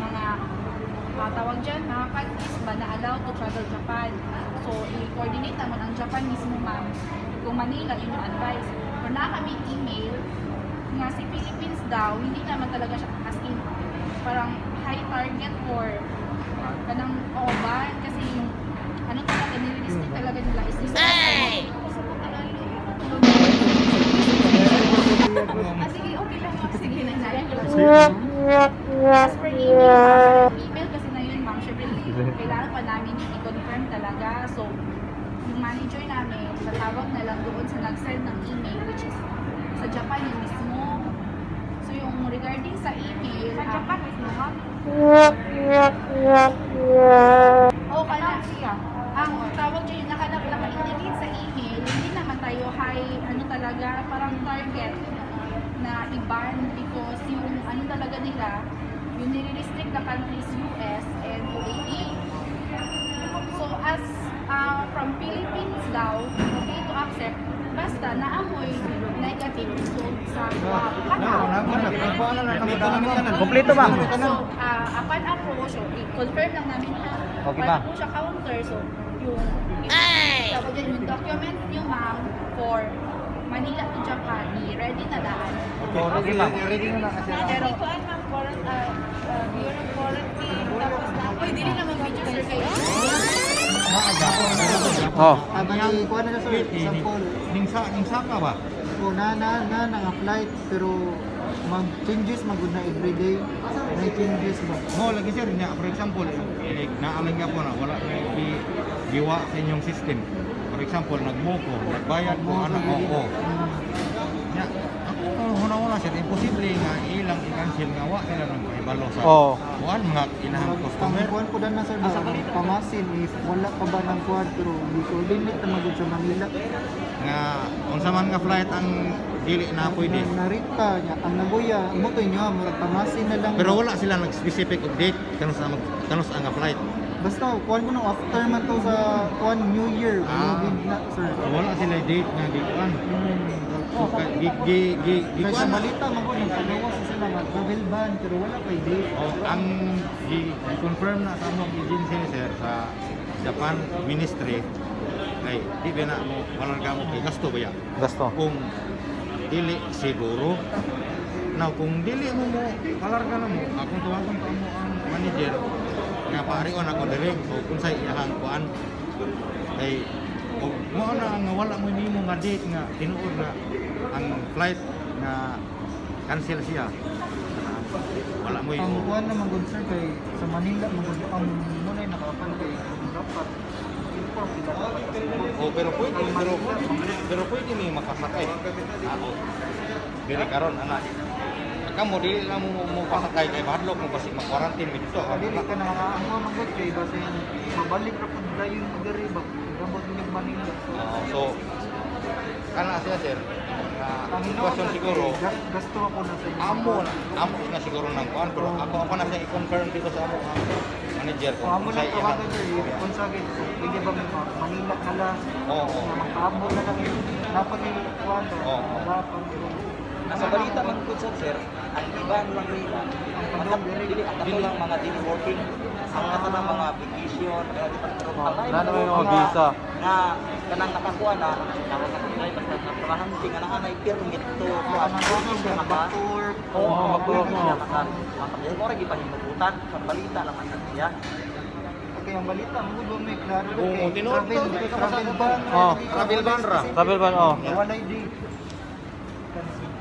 mga tawag dyan, mga countries ba na allowed to travel Japan. So, i-coordinate naman ang Japan mismo, ma'am. Kung Manila, yun yung advice. Pero naa kami email nga si Philippines daw, hindi naman talaga siya as in parang high target for kanang oo ban kasi yung ano talaga nililisting talaga nila is this. Ah, sige, okay lang, ma'am. Sige, nangyayang ko lang. As per email, ma'am, email kasi na yun, ma'am, syempre, kailangan pa namin i-confirm talaga. So, yung manager namin, tatawag na lang doon sa nag-send ng email, which is sa Japan yun mismo. So, yung regarding sa email, Sa Japan mismo, ma'am? Oh, kana siya. Ang tawag dyan, yung naka-indicate sa email, hindi naman tayo high, ano talaga, parang target na i-ban because yung ano talaga nila, yung nire-restrict na countries, US and UAE. So as from Philippines daw, okay to accept, basta naa moy negative result sa swab. Kompleto, ma'am. So, upon approach, so, i-confirm lang namin ha. Okay, Upon ma'am. po siya counter, so yung, tawag dyan, yung document niyo, ma'am, for Manila to Japan, i-ready na daan. Okay, ma'am. Ready na lang kasi. Pero, Kuan, ma'am, Bureau of Quarantine, tapos na Uy, dili naman video, sir, kayo. Oh. Ah, bali, kuha na na, sir, sample. Ning saka ba? O, na na na na flight pero mag changes magud na everyday. May changes ba? Mo lagi, sir, nya for example, like naalang nga po na wala na giwa sa inyong system. For example, nagmo ko, nagbayad ko ana, oo. Nya ako hunahuna, sir, imposible nga ilang i-cancel nga wa sila nang paibalo sa Oo. kuan mga ilahang customer. Ang kuan po na, sir, ba, ang pamasin if wala pa ba ng kuan pero i-coordinate na magud sa Manila. Nga unsa man nga flight ang dili na pwede. Na, narita niya ang Nagoya mo to inyo murag pamasin na lang. Pero wala sila nag-specific og date kanus ang nga flight. Basta kuan ko nung after man to sa kuan New Year, na, sir. Wala sila date nga gikuan. So, gi gi gi Kay sa gikuan na. balita man ko nang pagawas sa sila nga travel ban pero wala pa date. Oh, ang gi-confirm na sa among agency, sir, sa Japan Ministry kay di ba na mo walang kamo kay gasto ba ya Gasto. Kung dili siguro. Now kung dili mo mo kalarga na mo, akong tawagon pa mo ang manager nga paarion ako diri o kung sa iyahang kuan kay o mo na nga wala mo nimo nga date nga tinuod na ang flight nga cancel siya, wala mo. Ang kuan na man gud, sir, kay sa Manila man gud ang muna nakapan kay dapat inform sila dapat sa Cebu. Oh, pero pwede pero pero pwede ni makasakay. Ako. Dili karon ana. Kamo dili lang mo mo pasakay kay mahadlok mo kasi ma-quarantine mi dito. Ah, dili ka na ang kuan man gud kay basin mabalik ra pud dayon mo diri ba gabot ni Manila. So, Oo, so kana siya, sir. Nga ang hinuon question sir, siguro kay gasto ako na sa inyo. amo na siguro ng kuan pero ako na siya i-confirm dito sa amo ang manager Kung amo kung lang sa tawagan, sir, if kung sa akin, pwede ba Manila na lang, Oo. na makaabot na lang, dapat yung kuan ba? Oo. Dapat. Sa balita man gud sir, ang iban man nila, Ang ang dili ang kato lang mga dili working, ang kato lang mga vacation, pero di pa pero Oh, ang lain wala naman yung mga mga visa. na kanang nakakuha na nakakakuha basta nagtrabahante nga naa nay permit to kuan Ang maka back to work. Oo, Oo, back to work, sila oo. maka maka mo ra gipahimutan sa balita lang man siya. Okay, ang balita, mo gud may klaro Oo, kay tinuod travel, to, di ka travel masabot. ban. Oo. Travel ban ra. Travel ban, oh. Walay date. Cancel.